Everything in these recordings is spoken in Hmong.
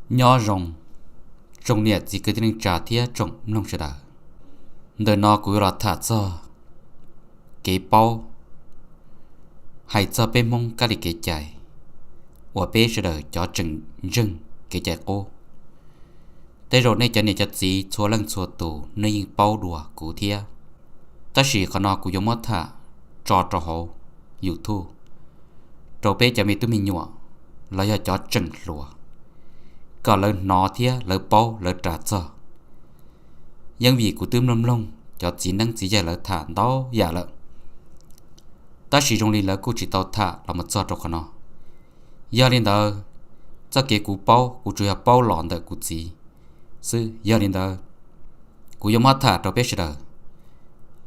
Nyob zoo tsoom niam txiv kwv tij neej tsa thiab tsoom mloog sawv daws. Ntawm no kuv yuav los tham txog kev paub hais txog peb Hmoob kab li kev cai uas peb sawv daws cov tseem ntseeg kev cai qub. Tej zaum nej cov niam cov txiv txhua leej txhua tus nej yeej paub dua kuv thiab, tab sis qhov no kuv yuav muab tham tso rau hauv YouTube rau peb cov me tub me nyuam los yog cov tseem hluas kom lawv hnov thiab lawv paub lawv ras txog. Yeej vim kuv twb mloog mloog cov txiv neeb txiv yaig lawv tham ntau yam lawm, tab sis zoo li lawv kuj tsis tau tham los mus txog rau qhov no. Yog li ntawd, txoj kev kuv paub kuv tsuas yog paub los ntawm kuv txiv xwb. Yog li ntawd, kuv yuav muab tham rau peb sawv daws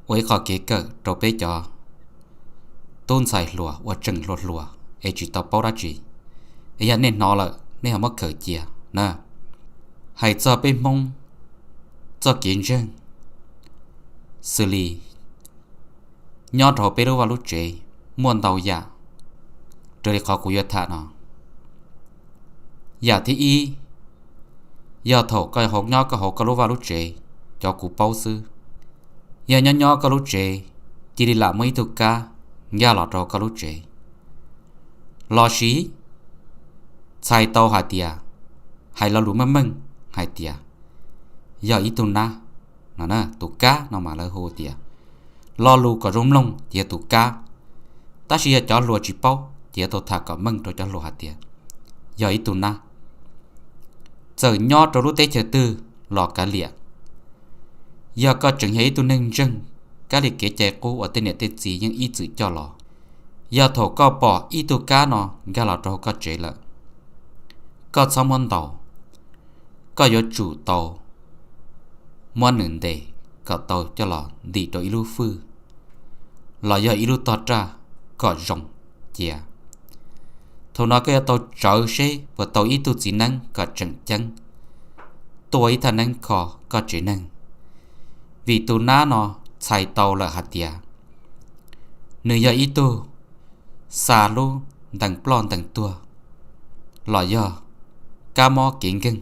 ua ib qho kev kawm rau peb cov tub ntxhais hluas uas tseem hluas hluas es tsis tau paub dab tsi, es yog nej hnov lawm nej ho muab khaws cia na. Hais txog peb Hmoob txoj kev ntseeg, xws li nyob rau peb lub vaj lub tsev muaj ntau yam raws li qhov kuv yuav tham no. Yam thib ib, yog thaum koj nyob koj hauv koj lub vaj lub tsev, cov kuv paub xwb, yog nyob nyob koj lub tsev cia li lam muaj ib tug kab nkag los rau koj lub tsev, lossis txhais tau hais tias, hais lo lus meej meej hais tias yog ib tug nab no. Tus kab no mas lawv hu tias, lo lus kom zoo mloog ces yog tus kab, tab sis yog cov hluas tsis paub ces yuav tau tham kom meej rau cov hluas hais tias yog ib tug nab. Txawm nyob rau lub teb chaws twg los kav liam, yog koj tseem yog ib tug neeg ntseeg kab li kev cai qub uas tej niam tej txiv yeej ib txwm coj los, yog thaum koj pom ib tug kab no nkag los rau hauv koj tsev lawm, koj txhob muab ntaus, koj yuav tsum tau muab nws ntes kom tau coj los ntim rau ib lub fwj los yog ib lub tog raj kom zoo cia. Thaum no koj yuav tau tsawv seb puas tau ib tug txiv neeb kom tseem ceeb tuaj ua ib thaj neeb kho koj tsev neeg, vim tus nab no txhais tau lawm hais tias nws yog ib tug xa lub ntees ploj ntees tuag los yog kab mob kev nkeeg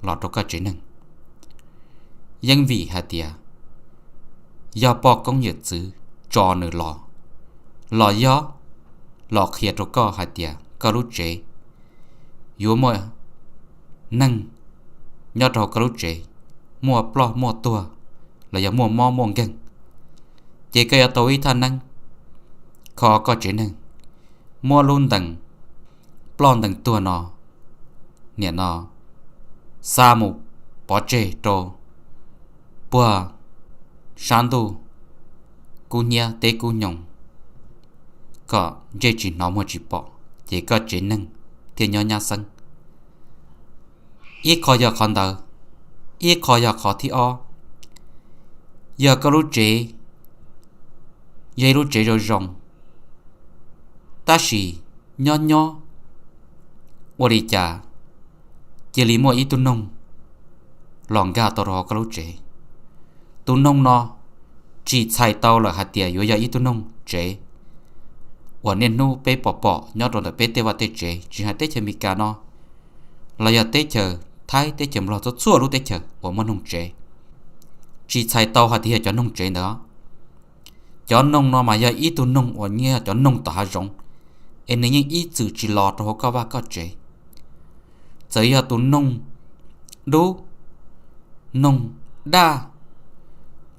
los rau koj tsev neeg. Yeej vim hais tias yog poj koob yawm txwv tso nws los, los yog los qhia rau koj hais tias koj lub tsev yuav muaj neeg nyob rau koj lub tsev muaj ploj muaj tuag los yog muaj mob muaj nkeeg, ces koj yuav tau ib thaj neeb kho koj tsev neeg, muab lub ntees ploj ntees tuag no, nim no xa mus pov tseg rau puag sab ntuj kub hnyiab teb kub nyoog kom ntsej tsis hnov muag tsis pom, ces koj tsev neeg thiaj nyob nyab xeeb. Ib qho yog qhov ntawd. Ib qho yog qhov thib ob, yog koj lub tsev yog ib lub tsev zoo zoo, tab sis nyob nyob ua li cas cia li muaj ib tug noog los nkag tau rau hauv koj lub tsev. Tus noog no tsis txhais tau lawm hais tias yuav yog ib tug noog tsev uas niaj hnub peb pom pom nyob rau ntawm peb tej vaj tej tsev, tsis hais teb chaws Amelikas no los yog teb chaws Thaib, teb chaws Nplog, txhua txhua lub teb chaws uas muaj noog tsev, tsis txhais tau hais tias yog cov noog tsev ntawd. Cov noog no mas yog ib tug noog uas nyiaj cov noog tom hav zoov, es nws yeej ib txwm tsis los rau hauv koj vaj koj tsev. Txawm yog tus noog dub, noog daj,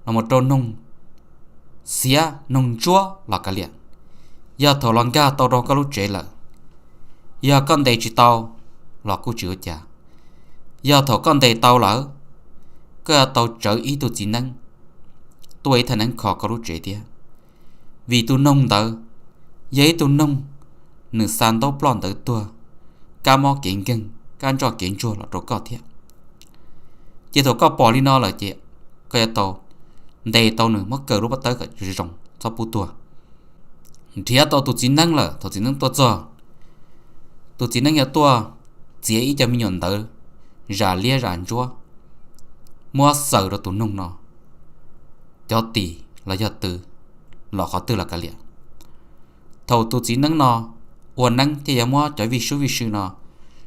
los mus rau noog xiav, noog ntsuab los kav liam, yog thaum los nkag tau rau koj lub tsev lawm, yog koj ntes tsis tau los kuj tsis ua cas. Yog thaum koj ntes tau lawm, koj yuav tau tsawv ib tug txiv neeb tuaj ib thaj neeb kho koj lub tsev thiab, vim tus noog ntawd yog ib tug noog nws xa ntaub ploj ntawd tuag, kab mob kev nkeeg, kab ntsoj kev ntsuag los rau koj thiab. Ces thaum koj pom li no lawm ces koj yuav tau ntes tau nws, muab kaw lub pob tawb kom zoo, txhob pub tuag. Nrhiav tau tus txiv neeb lawm, thaum txiv neeb tuaj txog, tus txiv neeb yuav tuaj txiav ib co me nyuam ntawv zam liab zam ntsuab, muab xaws rau tus noog no cov tis los yog tw los qhov twg los kav liam. Thaum tus txiv neeb no ua neeb thiaj yuav muab cov vij sub vij sw no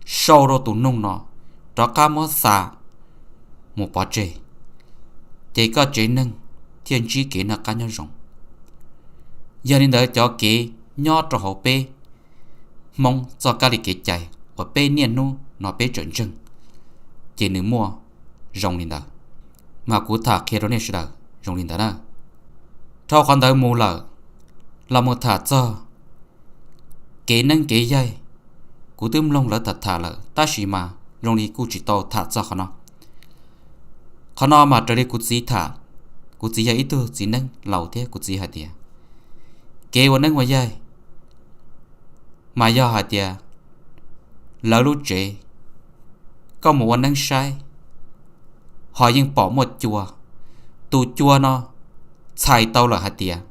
sau rau tus noog no, rov qab muab xa mus pov tseg, ces koj tsev neeg thiaj ntsib kev noj qab nyob zoo. Yog li ntawd cov kev nyob rau hauv peb Hmoob txoj kab li kev cai uas peb niaj hnub no peb tseem ntseeg, ces nws muaj zoo li ntawd. Mas kuv tham qhia rau nej sawv daws zoo li ntawd na. Dhau qhov ntawd mus lawm, los mus tham txog kev neeb kev yaig, kuv twb mloog lawv tham tham lawm tab sis mas zoo li kuj tsis tau tham txog qhov no. Qhov no mas raws li kuv txiv tham, kuv txiv yog ib tug txiv neeb laus thiab kuv txiv hais tias kev ua neeb ua yaig mas yog hais tias lawv lub tsev, koj mus ua neeb saib, ho yeej pom muaj cua. Tus cua no txhais tau lawm hais tias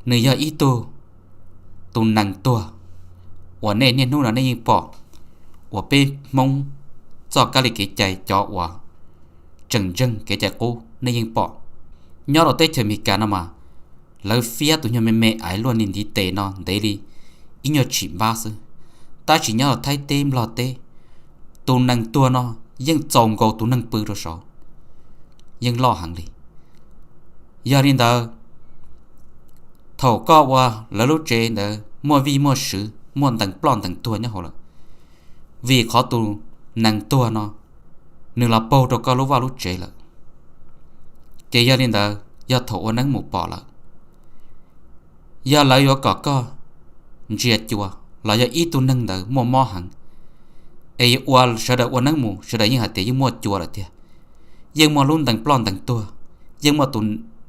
nws yog ib tug, tus nees tuag uas nej niaj hnub no nej yeej pom, uas peb Hmoob txoj kab li kev cai cov uas tseem ntseeg kev cai qub nej yeej pom. Nyob rau teb chaws Amelikas no mas lawv fiab tus nyuag me me aiv luaj li ntiv tes no ntev li ib nyuag tshim npab xwb, tab sis nyob rau Thaib teb Nplog teb, tus nees tuag no yeej txaus nkaus tus neeg pw rau saud, yeej loj heev li. Yog li ntawd, thaum koj ua lawv lub tsev ntawd muaj vij muaj sw, muaj ntees ploj ntees tuag nyob hauv lawm, vim qhov tus nees tuag no nws los paug rau koj lub vaj lub tsev lawm. Ces yog li ntawd yog thaum ua neeb mus pom lawm, yog lawv yuav kom koj ntsia cua los yog ib tug neeg ntawd muaj mob heev, es ua sawv daws ua neeb mus sawv daws yeej hais tias yeej muaj cua lawm tiag, yeej muaj lub ntees ploj ntees tuag, yeej muaj tus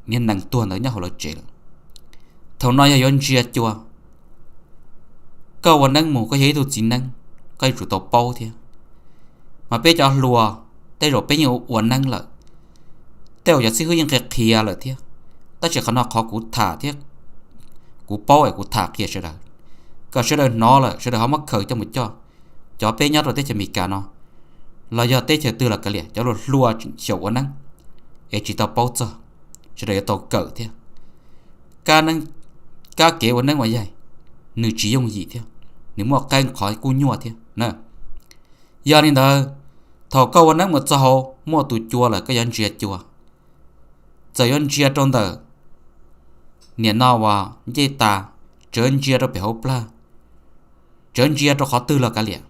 niag nees tuag ntawd nyob hauv lawv tsev lawm. Thaum no yog yuav ntsia cua, koj ua neeb mus koj yog ib tug txiv neeb, koj yuav tsum tau paub thiab. Mas peb cov hluas tej zaum peb yeej ua neeb lawm, tej zaum cov xib hwb yeej qhia qhia lawm thiab, tab sis qhov no qhov kuv tham thiab kuv paub es kuv tham qhia sawv daws, kom sawv daws hnov lawm sawv daws ho muab khaws coj mus coj. Cov peb nyob rau teb chaws Amelikas no los yog teb chaws twg los kav liam, cov hluas hluas xyaum ua neeb es tsis tau paub txog, sawv daws yuav tau kawm thiab. Kab neeb, kab kev ua neeb ua yaig nws tsis yooj yim thiab, nws muaj qee qhov kuj nyuaj thiab na. Yog li ntawd, thaum koj ua neeb mus txog hauv muaj tus cua lawm koj yuav ntsia cua, txawm yuav ntsia rau ntawm niam no uas ncej tas, txawm ntsia rau pem hauv plag, txawm ntsia rau qhov twg los kav liam.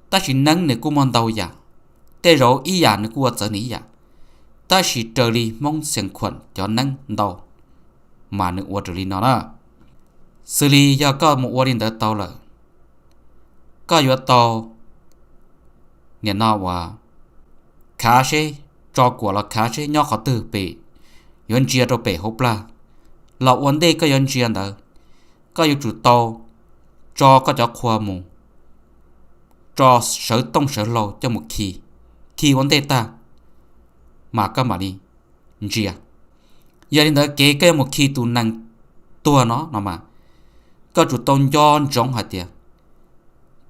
Tab sis neeb nws kuj muaj ntau yam, tej zaum ib yam nws kuj ua txawv nws ib yam, tab sis raws li Hmoob Xias Khuam cov neeb ntau mas nws ua raws li no na. Xws li yog koj mus ua li ntawd tau lawm, koj yuav tau niam no uas khav seb, tso kuam los khav seb nyob qhov twg pem, yuav ntsia rau pem hauv plag los ua ntej koj yuav ntsia ntawd, koj yuav tsum tau tso koj cov qhua mus, tso sawv tooj sawv hlau coj mus khi, khi ua ntej tag mas koj mam li ntsia. Yog li ntawd kev koj yuav mus khi tus nees tuag no no mas, koj tsum tau nco ntsoov hais tias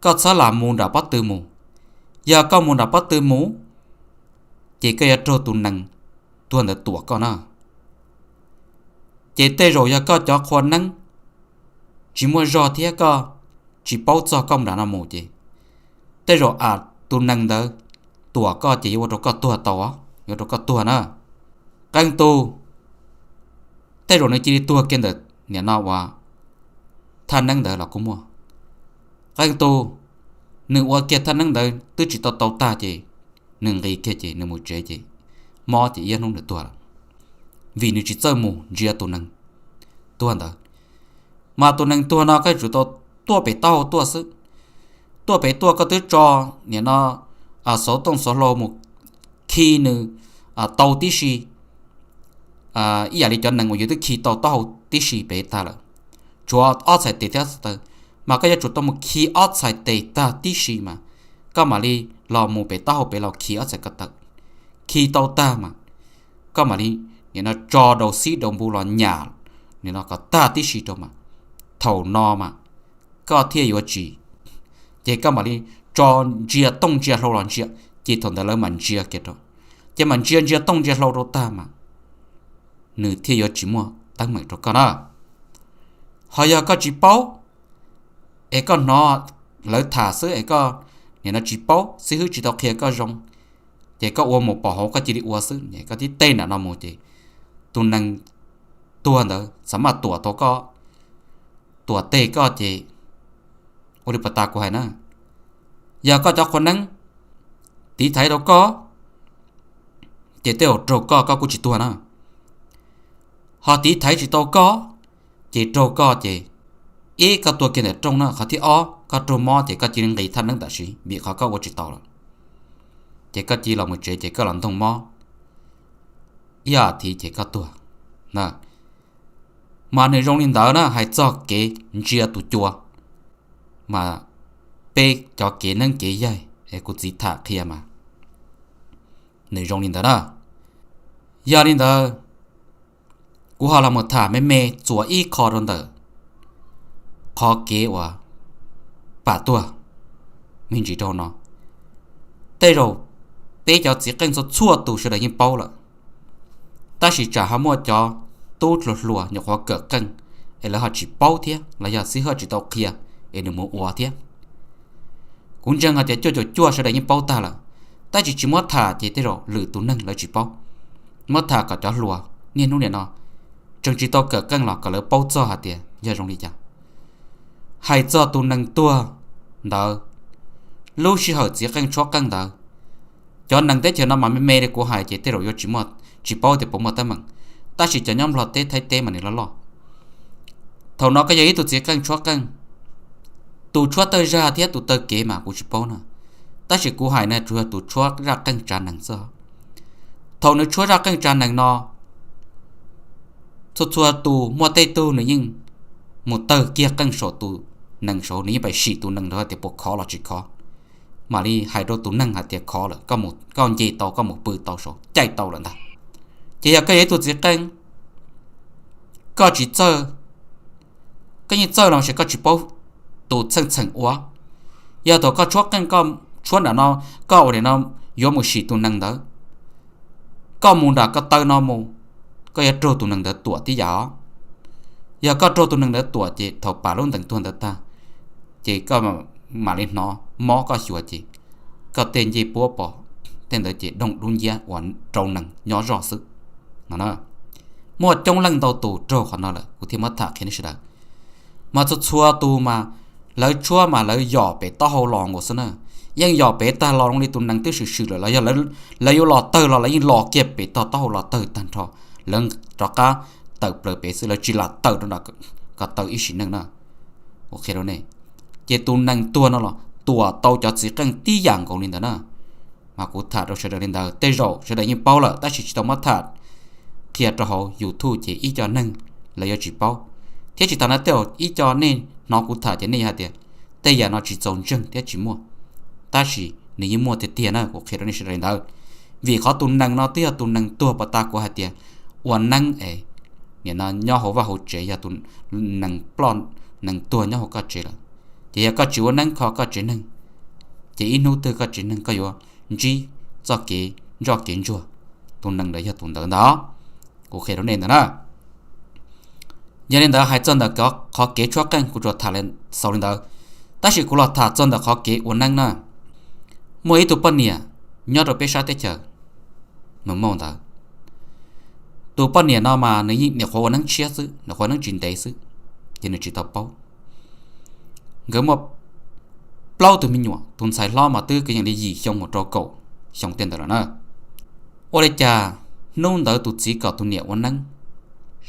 koj txhob lam mus nram pob tw mus. Yog koj mus nram pob tw mus, ces koj yuav raug tus nees tuag ntawd tuam koj na. Ces tej zaum yog koj cov qhua neeb tsis muaj zog thiab koj tsis paub txog koj mus nram no mus ces tej zaum a tus nees ntawd tuam koj ces yuav ua rau koj tuag tau, yuav ua rau koj tuag na. Qee tus tej zaum nws cia li tuag kiag ntawm niam no uas thaj neeb ntawd los kuj muaj. Qee tus nws ua kiag thaj neeb ntawd twb tsis tau tau tag ces nws nqis kiag ces nws mus tsev ces mob ces ib hnub nws tuag lawm, vim nws tsis txawj mus ntsia tus nees tuag ntawd. Mas tus nees tuag no koj yuav tsum tau tuaj pem taub hau tuaj xwb. Tuaj pem tuaj koj twb tso niam no xauv tooj xauv hlau mus khi nws tau tib si, ib yam li cov nees uas yus twb khi tau taub hau tib si pem tag lawm, tshuav ob txhais tes thiab taw, mas koj yuav tsum tau mus khi ob txhais tes tag tib si mas koj mam li los mus pem taub hau pem los khi ob txhais ko taw, khi tau tag mas koj mam li nim no tso rau xib rau npu los nyam nim no kom tag tib si rau mas, thaum no mas koj thiaj yuav tsis, ces koj mam li tso ntsia tooj ntsia hlau los ntsia, ces thaum ntawd lawv mam ntsia kiag rau, ces mam ntsia ntsia tooj ntsia hlau rau tag mas nws thiaj yuav tsis muaj teeb meem rau koj na. Ho yog koj tsis paub, es koj hnov lawv tham xwb es koj nim no tsis paub, xib hwb tsis tau qhia koj zoo, ces koj ua mus pom hauv koj cia li ua xwb, koj tib teg nram no mus ces tus nees tuag ntawd txawm maj tuam tau koj, tuam teg koj ces ua li pas tas kuv hais na, yog koj cov qhua neeb tiv thaiv tau koj ces tej zaum raug koj, koj kuj tsis tuag na. Ho tiv thaiv tsis tau koj ces raug koj ces ib, koj tuag kiag ntawm rooj na, qhov thib ob koj raug mob ces koj cia li nqis thaj neeb tam sim vim qhov koj ua tsis tau lawm, ces koj cia li los mus tsev ces koj los ntoog mob ib as thiv ces koj tuag. Mas nws zoo li ntawd na, hais txog kev ntsia tus cua mas peb cov kev neeb kev yaig es kuv txiv tham qhia mas nws zoo li ntawd na. Yog li ntawd, kuv ho los mus tham me me txuas ib qho rau ntawm qhov kev uas pam tuag me ntsis rau no. Tej zaum peb cov txiv qeej txhua txhua tus sawv daws yeej paub lawm, tab sis tsam ho muaj cov tub hluas hluas nyuam qhuav kawm qeej es lawv ho tsis paub thiab los yog xib hwb tsis tau qhia es nws mus ua thiab. Kuv ntseeg hais tias cuaj caum cuaj sawv daws yeej paub tag lawm, tab sis tsis muab tham ces tej zaum lwm tus neeg lawv tsis paub. Muab tham kom cov hluas niaj hnub nim no tseem tsis tau kawm qeej los kom lawv paub txog hais tias yog zoo li cas. Hais txog tus nees tuag ntawd, lub sij hawm txiv qeej tshuab qeej ntawd, cov nees teb chaws no mas me me li kuv hais ces tej zaum yuav tsis paub tias puas muaj teeb meem, tab sis cov nyob Nplog teb Thaib teb mas nws loj loj. Thaum no koj yog ib tug txiv qeej tshuab qeej, tus tshuab tawg zag thiab tus taw kev mas kuv tsis paub na, tab sis kuv hais na tsuas yog tus tshuab zaj qeej tsav nees xwb. Thaum nws tshuab zaj qeej tsav nees no, txhua txhua tus muaj tej tug nws yeej mus tawg kiag qeej saum tus nees saud, nws yeej pais sim tus nees ntawd tias puas khov los tsis khov, mam li hais rau tus neeg hais tias khov lawm, koj nce tau, koj mus pw tau saud, caij tau lawm ntag. Ces yog koj yog ib tug txiv qeej, koj tsis txawj, koj yeej txawj los sis koj tsis paub tus txheej txheem ua. Yog thaum koj tshuab qeej, koj tshuab nram no, koj ua li no yuav mus sim tus nees ntawd, koj mus nram ko taw no mus, koj yuav raug tus nees ntawd tuam tib yam os. Yog koj raug tus nees ntawd tuam ces thaum pam lub ntees tuag ntawd tag, ces koj mam li hnov mob koj xyuas ces koj tej ncej puab pom tej ntawd ces doog dub nciab uas rau nees nyob zoj xwb no. Muaj coob leej ntau tus raug qhov no lawm kuv thiaj muab tham qhia nej sawv daws. Mas txhua txhua tus mas lawv tshuab mas lawv yos pem taub hau los nkaus xwb na, yeej yos pem tag los zoo li tus nees twb swm swm lawm los yog lawv yuav los tawg los lawv yeej los kiag pem tog taub hau los tawg tag nrho, lawv rov qab tawm plaws pem xwb, lawv tsis lam tawm rau nram ko taw ib sim neej na. Qhia rau nej, ces tus nees tuag no los tuam tau cov txiv qeej tib yam nkaus li ntawd na. Mas kuv tham rau sawv daws li ntawd, tej zaum sawv daws yeej paub lawm tab sis tsis tau muab tham qhia rau hauv YouTube ces ib co neeg lawv yuav tsis paub, thiab tsis tas no tej zaum ib co nej hnov kuv tham ces nej yuav hais tias tej yam no tsis txaus ntseeg thiab tsis muaj, tab sis nws yeej muaj tiag tiag na, kuv qhia rau nej sawv daws li ntawd. Vim qhov tus nees no twb yog tus nees tuag pas tas kuv hais tias ua neeb es nim no nyob hauv vaj hauv tsev yog tus nees ploj, nees tuag nyob hauv koj tsev lawm, ces yog koj tsis ua neeb kho koj tsev neeg, ces ib hnub twg koj tsev neeg koj yuav ntsib txoj kev ntsoj kev ntsuag, tus nees ntawd yog tus ntawd ntag. Kuv qhia rau nej ntawd na. Yog li ntawd hais txog ntawm qhov kev tshuab qeej kuv tsuas tham xaus li ntawd, tab sis kuv los tham txog ntawm qhov kev ua neeb na. Muaj ib tug poj niam nyob rau peb sab teb chaws Mws Mauj ntawd. Tus poj niam no mas nws nyuam qhuav ua neeb tshiab xwb, nyuam qhuav ua neeb tsis ntev xwb, ces nws tsis tau paub. Nkawd muaj plaub tug me nyuam, tus ntxhais hlob mas twb kwv yees li yim xyoo mus rau kaum xyoo tej ntawd lawm na. Ua li cas hnub ntawd tus txiv kom tus niam ua neeb,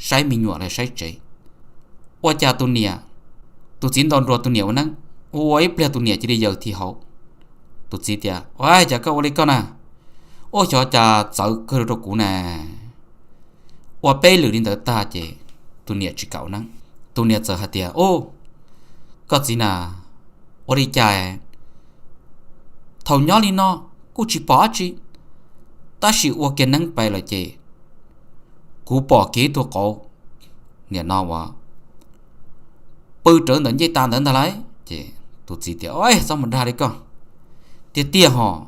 saib me nyuam los saib tsev. Ua cas tus niam, tus txiv ntaus nruas tus niam ua neeb, ua ua ib pliag tus niam cia li yaws thi hauv. Tus txiv tias, Ua cas koj ua li koj na? Ua xyov cas txawv kawg rau kuv na. Ua peb lwm li ntawd tag ces tus niam tsis kam ua neeb. Tus niam txawm hais tias, Ub, koj txiv na, ua li cas thaum nyob li no kuj tsis pom dab tsi, tab sis ua kiag neeb pais lawm ces kuv pom kiag ib tug qauv, nim no uas pw rawv ntawm ncej tas ntawd ntag lauj. Ces tus txiv tias, Txhob mus dag li koj. Tiag tiag hos.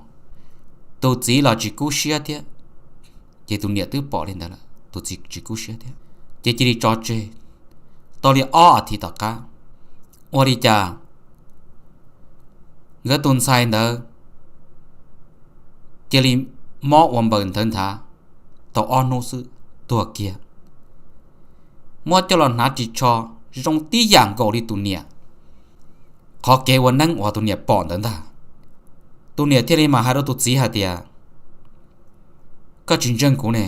Tus txiv los tsis kub siab thiab, ces tus niam twb pom li ntawd lawm tus txiv tsis kub siab thiab, ces cia li tso tseg. Tau li ob as thiv tom qab, ua li cas Nkawd tus ntxhais ntawd cia li mob ua npaws nthawv nthav tau ob hnub xwb tuag kiag. Muab coj los hnav ris tsho zoo tib yam nkaus li tus niam, qhov kev ua neeb uas tus niam pom ntawd ntag. Tus niam thiaj li mam hais rau tus txiv hais tias, koj tsis ntseeg kuv ne,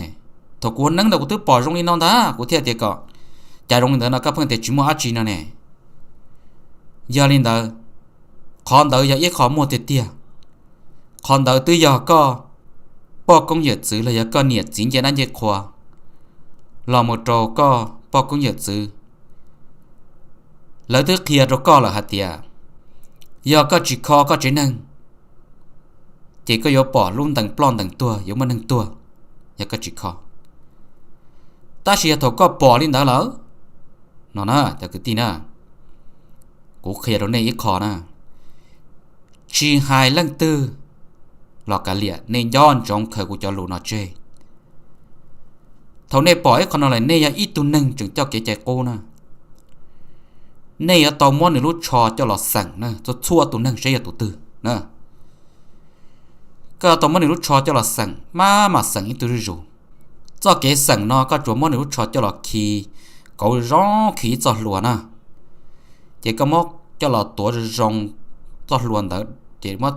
thaum kuv ua neeb ntawd kuv twb pom zoo li no ntag, kuv thiaj tias kom cas zoo li ntawd no koj pheej tias tsis muaj dab tsi no ne. Yog li ntawd, qhov ntawd yog ib qho muaj tiag tiag. Qhov ntawd twb yog koj poj koob yawm txwv los yog koj niam txiv ncej dab ncej qhua los mus rau koj poj koob yawm txwv. Lawv twb qhia rau koj lawm hais tias yog koj tsis kho koj tsev neeg, ces koj yuav pom lub ntees ploj ntees tuag, yuav muaj neeg tuag, yog koj tsis kho. Tab sis yog thaum koj pom li ntawd lawm no na, cov kwv tij na, kuv qhia rau nej ib qho na, tsis hais leej twg los kav liam, nej nco ntsoov khaws kuv cov lus no tseg. Thaum nej pom ib qho no lawm, nej yog ib tug neeg tseem coj kev cai qub na, nej yuav tau muab nws lub tsho coj los xeem na, txhua txhua tus neeg saib yog tus twg na. Koj yuav tau muab nws lub tsho coj los xeem, maj mam xeem ib tug zuj zus. Txoj kev xeem no koj tsuas muab nws lub tsho coj los khi kauv zoo, khi ib txoj hlua na, ces koj muab coj los tuav zoo zoo txoj hlua ntawd, ces muab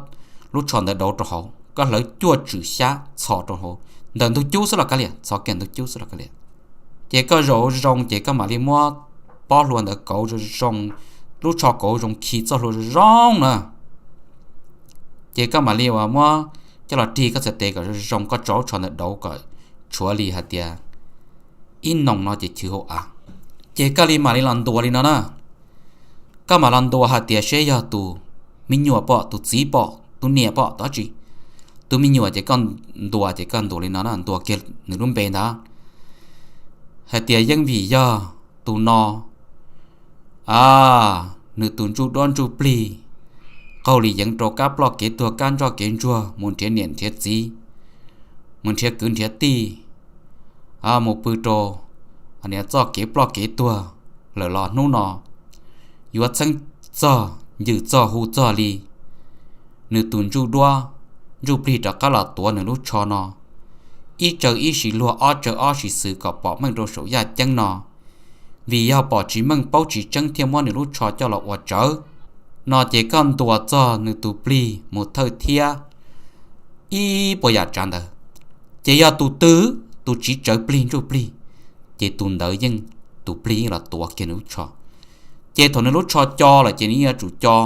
lub tsho ntawd dauv rau hauv, koj hlawv cuaj tswm xyab txhos rau hauv, ntawm ntug cub xwb los kav liam, txhos kiag ntug cub xwb los kav liam. Ces koj zaum zoo ces koj mam li muab pob hlua ntawd kauv zoo zoo, lub tsho kauv zoo, khi txoj hlua zoo zoo na. Ces koj mam li uas muab coj los rig koj txhais tes kom zoo zoo, koj tso lub tsho ntawd dauv kom tshuav li hais tias ib noos no ces chwv hauv av. Ces koj li mam li los ntuas li no na. Koj mam los ntuas hais tias seb yog tus me nyuam pom, tus txiv pom, tus niam pom, tab sis tus me nyuam ces koj ntuas, ces koj ntuas li no na, ntuas kiag nws lub npe ntawd hais tias yeej vim yog tus no, a, nws tus ntsuj duab ntsuj plig qaug li yeev rau kab ploj kev tuag, kab ntsoj kev ntsuag, mus nrhiav niam nrhiav txiv, mus nrhiav kwv nrhiav tij, mus pw rau txoj kev ploj kev tuag lawm los hnub no yuav txheeb txog ncws txog hu txog li nws tus ntsuj duab ntsuj plig rov qab los tuav nws lub tsho no ib tsaws ib sis luag, ob tsaws ob sis xwm kom pom meej rau saum yaj ceeb no, vim yog pom tsis meej paub tsis tseeb thiaj muab nws lub tsho coj los ua tsawv no. Ces koj ntuas txog nws tus plig mus thawj thiab ib puas yam tsav ntawd, ces yog tus twg, tus tsiv tsawv plig ntsuj plig, ces tus ntawd yeej, tus plig yeej los tuav kiag nws lub tsho. Ces thaum nws lub tsho co lawm ces nws yeej yuav tsum co,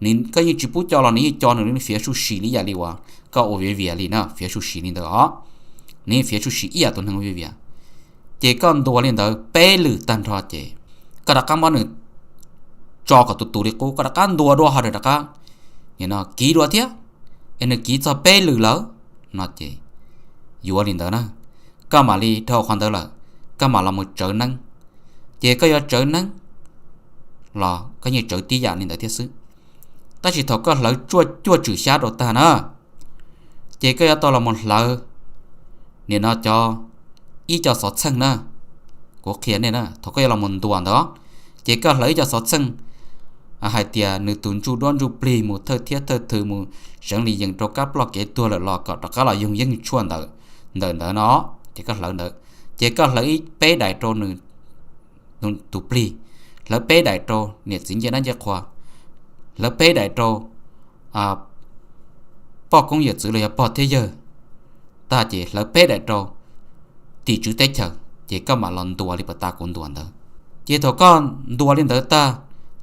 nws, koj yeej tsis pub co los nws yeej co, nws fiav su sim li yam li uas koj ua viav vias li na, fiav su sim li ntawd os, nws yeej fiav su sim ib yam tus neeg ua viav vias. Ces koj ntuas li ntawd peb lwm tag nrho ces koj rov qab muab nws tso kom tus tus li qub, koj rov qab ntuas dua ho nws rov qab kiv dua thiab, es nws kiv txog peb lwm lawm no ces yuav li ntawd na. Koj mam li dhau qhov ntawd lawm, koj mam los mus tsawv neeb. Ces koj yuav tsawv neeb los koj yeej tsawv tib yam li ntawd thiab xwb, tab sis thaum koj hlawv cuaj tswm xyab rau tag na, ces koj yuav tau los mus hlawv nim no cov, ib co xov txheej na. Kuv qhia nej na, thaum koj yuav los mus ntuas ntawd, ces koj hlawv ib co xov txheej hais tias nws tus ntsuj duab ntsuj plig mus thawj thiab thawj thwm mus seev li yees rau kab ploj kev tuag lawm los kom rov qab los yoog yeej tshuaj ntawm, ntawm ntawd no, ces koj hlawv ntawd, ces koj hlawv ib peb daim rau nws tus plig, hlawv peb daim rau niam txiv ncej dab ncej qhua, hlawv peb daim rau poj koob yawm txwv los yog pog thiab yawg tag, ces hlawv peb daim rau tim tswv teb chaws, ces koj mam los ntuas li pas tas kuv ntuas ntawd. Ces thaum koj ntuas li ntawd tag,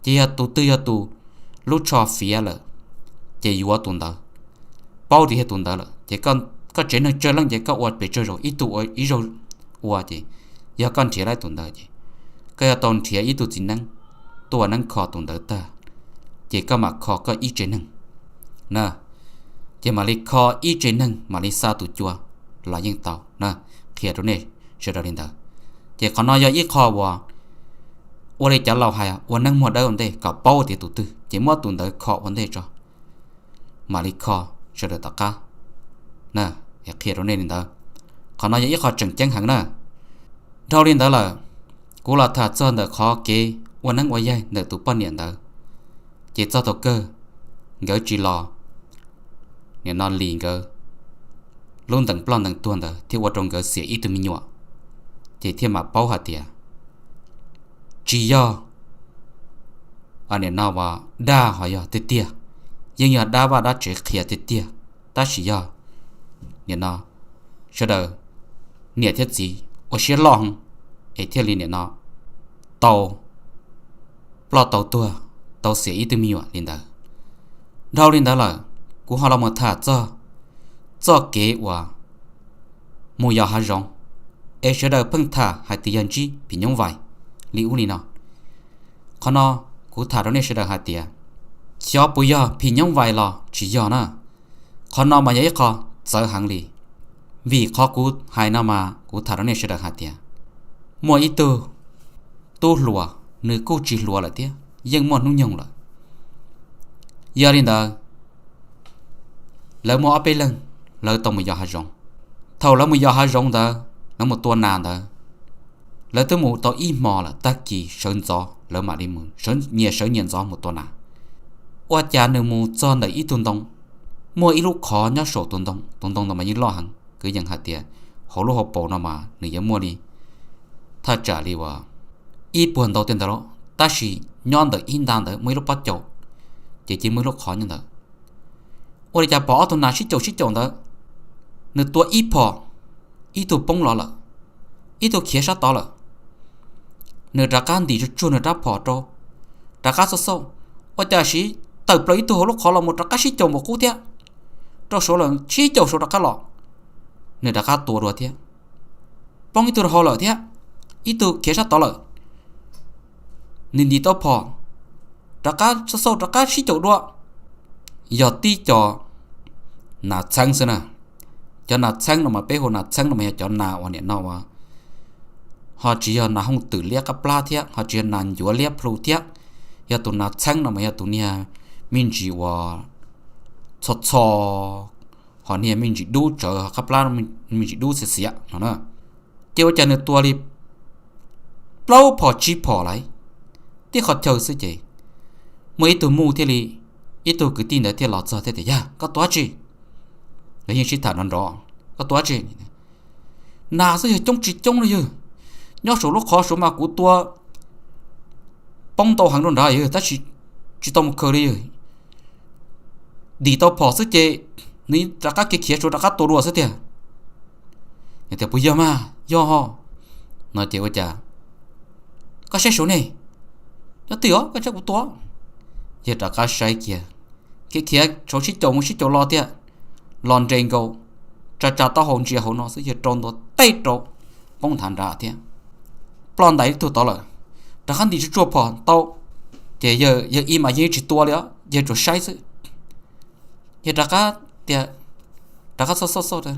ces yog tus twg yog tus lub tsho fiav lawm, ces yuav tus ntawd, paub tias yog tus ntawd lawm ces koj tsev neeg tsawg leej ces koj ua pes tsawg zaus ib tug ua ib zaug ua, ces yog koj nrhiav tau tus ntawd ces koj yuav tau nrhiav ib tug txiv neeb tuaj ua neeb kho tus ntawd tag, ces koj mam kho koj ib tsev neeg na. Ces mam li kho ib tsev neeg mam li xa tus cua los yeej tau na. Qhia rau nej sawv daws li ntawd. Ces qhov no yog ib qho uas ua li cov laus hais ua neeb muag dawb ua ntej kom paub tias tus twg ces muab tus ntawd kho ua ntej tso, mam li kho sawv daws tom qab. Qhia rau nej li ntawd. Qhov no yog ib qho tseem ceeb heev na. Dhau li ntawd lawm, kuv los tham txog ntawm qhov kev ua neeb ua yaig ntawm tus poj niam ntawd, ces txog thaum kawg nkawd tsis los, nim no Lis nkawd lub ntees ploj ntees tuag ntawd thiaj ua rau nkawd xiam ib tug me nyuam, ces thiaj mam paub hais tias tsis yog nim no dab ho yog tiag tiag, yeej yog dab vaj dab tsev qhia tiag tiag, tab sis yog nim no sawv daws niam thiab txiv ua siab loj heev es thiaj li nim no tau ploj tau tuag, tau xiam ib tug me nyuam li ntawd. Dhau li ntawd lawm, kuv ho los mus tham txog txoj kev uas mus yos hav zoov, es sawv daws pheej tham hais tias yog ntsib phim nyoob vais li ub li no. Qhov no kuv tham rau nej sawv daws hais tias xyov puas yog phim nyoob vais los tsis yog na. Qhov no mas yog ib qho txawv heev li, vim qhov kuv hais no mas kuv tham rau nej sawv daws hais tias muaj ib tug tub hluas, nws kuj tsis hluas lawm thiab, yeej muaj hnub nyoog lawm. Yog li ntawd, lawv muaj ob peb leeg, lawv tau mus yos hav zoov. Thaum lawv mus yos hav zoov ntawd, lawv mus tua nas ntawd, lawv twb mus tau ib hmo lawm, tag kis sawv ntxov lawv mam li mus, nyias sawv nyias ntxov mus tua nas. Ua cas nws mus txog ntawm ib tug ntoo, muaj ib lub qhov nyob saum tus ntoo, tus ntoo ntawd mas yeej loj heev, kwv yees hais tias hauv lub hauv paus no mas nws yuav muaj li thaj tsam li uas ib puag ntau tej ntawd los, tab sis nyob ntawm ib nta ntawd muaj ib lub pob caus, ces cia muaj ib lub qhov nyob ntawd. Ua li cas pom ob tug nas sib caum sib caum ntawd, nws tua ib phom, ib tug poob los lawm, ib tug khiav sab tod lawm. Nws rov qab ntim tsuag tsuag nws rab phom rau, rov qab xauj xauj, ua cas siv tawm plaws ib tug hauv lub qhov los mus rov qab sib caum npaum qub thiab, rau saud lawm sib caum saud rov qab los. Nws rov qab tua dua thiab, poob ib tug rau hauv lawm thiab, ib tug khiav sab tod lawm. Nws ntim tau phom, rov qab xauj xauj rov qab sib caum dua, yog tib co nas txheeb xwb na. Cov nas txheeb no mas peb hu nas txheeb no mas yog cov nas uas nim no uas ho tsis yog nas hooj twm liab qab plab thiab, ho tsis yog nas ncuav liab plhu thiab. Yog tus nas txheeb no mas yog tus niag me ntsis uas txho txho, ho niag me ntsis dub tsawv, qab plab me ntsis dub xiav xiav no na. Ces ua cas nws tua li plaub phom tsib phom lawm, tib qhov chaw xwb ces muaj ib tug muj thiaj li, ib tug kwv tij ntawd thiaj los txog thiab tias, Yog koj tua dab tsi? Lawv yeej sib tham nrov nrov, Koj tua dab tsi? Nas xwb, yog coob tsis coob no yog, nyob saum lub qhov saud mas kuv tua poob ntau heev rau nrad yog, tab sis tsis tau mus khaws li yog, ntim tau phom xwb ces nws rov qab khiav khiav saud rov qab tua dua xwb tiag. Tias, Puas yog mas? Yog ho. No ces ua cas, Koj saib saud ne, nyob twg os, koj saib kuv tua. Yog rov qab saib kiag, khiav khiav saud sib caum mus sib caum los tiag, los nres nkaus, tsa tsa taub hau ntsia hauv no xwb yog rau ntua teb rau, poob nthav nrad thiab. Ploj ntais ib tug tod lawm, rov qab ntim tsuag tsuag phom tau, ces yawg ib mas yeej tsis tua li os, yawg tsuas saib xwb. Yog rov qab tias, rov qab xauj xauj xauj,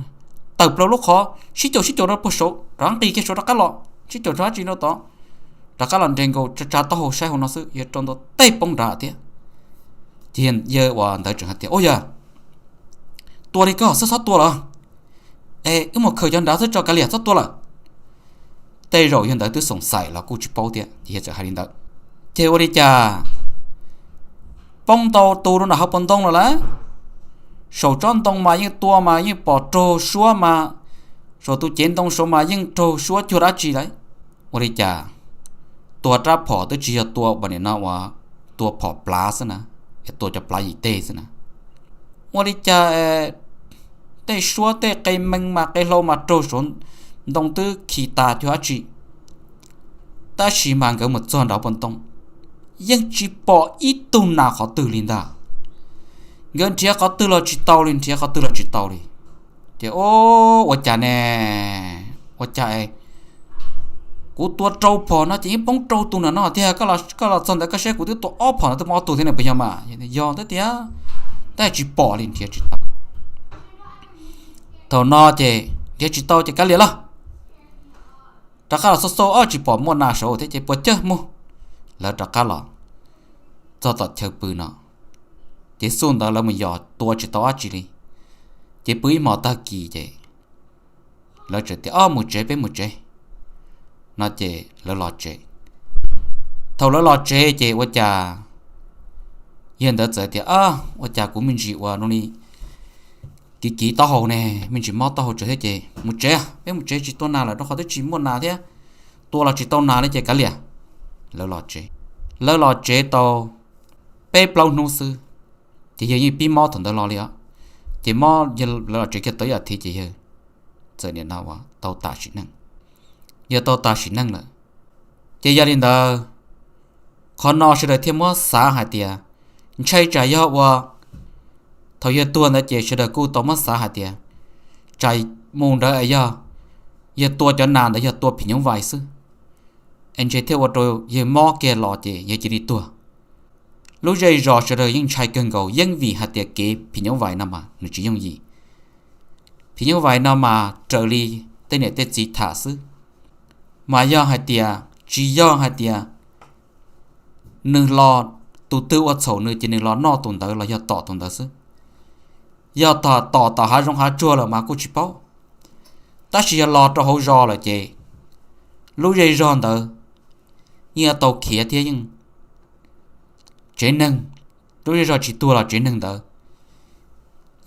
tawm plaws lub qhov sib caum sib caum rau puag saud, rov qab nqis kiag saud rov qab los sib caum rau dab tsi rau tod, rov qab los nres nkaus tsa tsa taub hau saib hauv no xwb yog rau ntua teb poob nrad thiab. Ces yawg uas ntawd tseem hais tias, Ua yog, tua li koj xwb txhob tua lawm, es wb mus khaws cov nrad xwb tso kav liam txhob tua lawm. Tej zaum yawg ntawd twb xoom xaim los kuj tsis paub thiab ces yawg txawm hais li ntawd. Ces ua li cas poob ntau tus rau nram hauv paus ntoo lawm lauj. Saum tsob ntoo mas yeej tua mas yeej pom raug suab mas, saum tus cev ntoo saud mas yeej raug suab cuag dab tsi lawm. Ua li cas tua rab phom twb tsis yog tua uas nim no uas tua phom plav xwb na, es tua cov plav yim teg xwb na. Ua li cas tej suab tej qe mees mas qe hlau mas raug saud ntoo twb khi tas cuag dab tsi. Tab sis mas nkawd mus txog nram hauv paus ntoo, yeej tsis pom ib tug nas qhov twg li ntag. Nkawd nrhiav qhov twg los tsis tau li, nrhiav qhov twg los tsis tau li. Ces, Ua cas ne? Ua cas kuv tua rau phom no ces yeej poob rau tus nram no tiag, koj los txog ntawd koj saib kuv twb tua ob phom no twb poob ob tug thiab ne, puas yog mas? Yog thiab tiag, tab sis tsis pom li, nrhiav tsis tau. Thaum no ces nrhiav tsis tau ces kav liam lauj, rov qab los xauj xauj, ob tsis pom muaj nas saud thiab ces puas cawj mus. Lawv rov qab los txog tom chaw pw no, ces xub ntawd lawv mus yos tua tsis tau dab tsi li. Ces pw ib hmos tag kis ces lawv txawm tias, Ob, mus tsev, peb mus tsev. No ces lawv los tsev. Thaum lawv los tsev ces ua cas Yawg ntawd txawm tias, Ua cas kuv me ntsis ua noo li kiv kiv taub hau ne, me ntsis mob taub hau tsawv thiab ces mus tsev, peb mus tsev tsis tua nas lawm rau qhov twb tsis muaj nas thiab, tua los tsis tau nas li ces kav liam. Lawv los tsev, lawv los tsev tau peb plaub hnub xwb, ces yawg yeej pib mob thaum ntawd los li os. Ces mob, lawv los tsev kiag tau ib as thiv ces yawg txawm nim no ua tau tas sim neej. Yawg tau tas sim neej lawm, ces yog li ntawd, qhov no sawv daws thiaj muab xav hais tias, ntshai tsam yog ua thaum yawg tuag ntawd ces sawv daws kuj tau muab xav hais tias, tsam mus ntawd yog yawg tua cov nas ntawd yog tua phim nyuj vais xwb, es ntshe thiaj ua rau yawg mob kiag los ces yawg cia li tuag. Lub zej zos sawv daws yeej ntshai kawg nkaus yeej vim hais tias kev phim nyuj vais no mas nws tsis yooj yim. Phim nyuj vais no mas raws li tej niam tej txiv tham xwb, mas yog hais tias tsis yog hais tias nws los, tus twg ua txhaum nws ces nws los noj tus ntawd los yog tom tus ntawd xwb. Yog tom tom hav zoov hav tsuag lawm mas kuj tsis paub, tab sis yog los rau hauv zos lawm ces lub zej zog ntawd yeej yuav tau khiav thiab yeej, tsev neeg, lub zej zog tsis tuag los tsev neeg ntawd